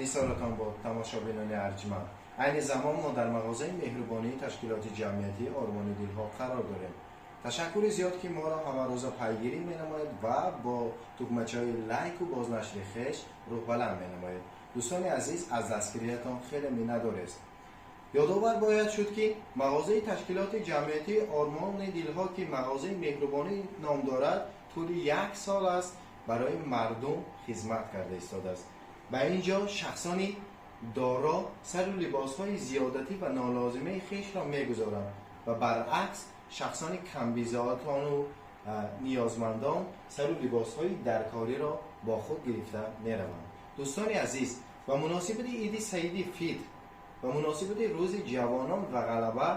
Нисоратон бод, тамошобинони арҷманд. Айни замон мо дар мағозаи меҳрубонии ташкилоти ҷамъиятии Ормони дилҳо қарор дорем. Ташаккури зиёд, ки моро ҳамарӯза пайгирӣ менамоед ва бо тугмачаҳои лайку бознашри хеш рӯҳбаланд менамоед. Дӯстони азиз, аз дастгириятон хеле миннатдорест. Ёдовар бояд шуд, ки мағозаи ташкилоти ҷамъиятии Ормони дилҳо, ки мағозаи меҳрубонӣ ном дорад, тӯли як сол аст барои мардум хизмат карда истодааст. Ба ин ҷо шахсони доро сару либосҳои зиёдатӣ ва нолозимаи хешро мегузоранд ва баръакс шахсони камбизоатону ниёзмандон сару либосҳои даркориро бо худ гирифта мераванд. Дӯстони азиз, ба муносибати Иди Саиди Фитр, ба муносибати Рӯзи ҷавонон ва Ғалаба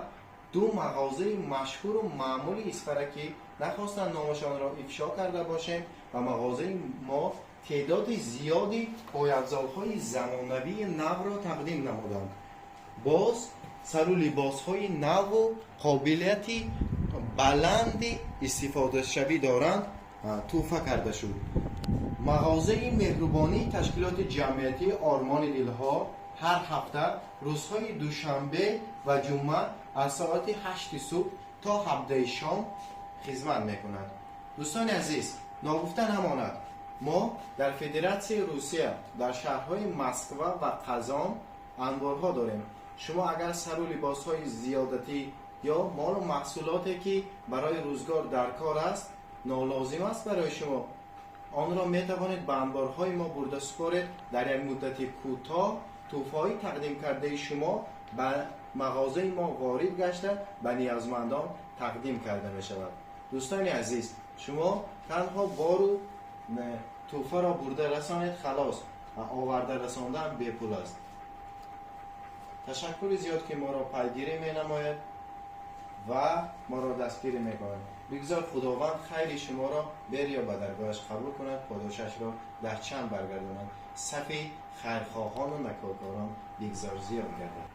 ду мағозаи машҳуру маъмули Исфара, ки нахостанд номашонро ифшо карда бошем, ба мағозаи мо теъдоди зиёди пойафзолҳои замонавии навро тақдим намуданд. Боз сару либосҳои наву қобилияти баланди истифодашавӣ доранд, тӯҳфа карда шуд. Мағозаи меҳрубонии ташкилоти ҷамъиятии Ормони дилҳо ҳар ҳафта рӯзҳои душанбе ва ҷумъа аз соати 8 субҳ то 17 шом хизмат мекунад. Дӯстони азиз, ногуфта намонад, мо дар Федератсияи Русия дар шаҳрҳои Москва ва Қазон анборҳо дорем. Шумо агар сару либосҳои зиёдатӣ ё молу маҳсулоте, ки барои рӯзгор дар кор аст, нолозим аст барои шумо, онро метавонед ба анборҳои мо бурда супоред. Дар як муддати кӯтоҳ тӯҳфаҳои тақдим кардаи шумо ба мағозаи мо ворид гашта, ба ниёзмандон тақдим карда мешавад. Дӯстони азиз, шумо танҳо бору тӯҳфаро бурда расонед, халос, оварда расондан бепул аст. Ташаккури зиёд, ки моро пайгирӣ менамояд ва моро дастгирӣ мекунад. Бигзор Худованд хайри шуморо берия ба даргоҳаш қабул кунад, подошашро дар чанд баргардонад. Сафи хайрхоҳону накокорон бигзор зиёд гардад.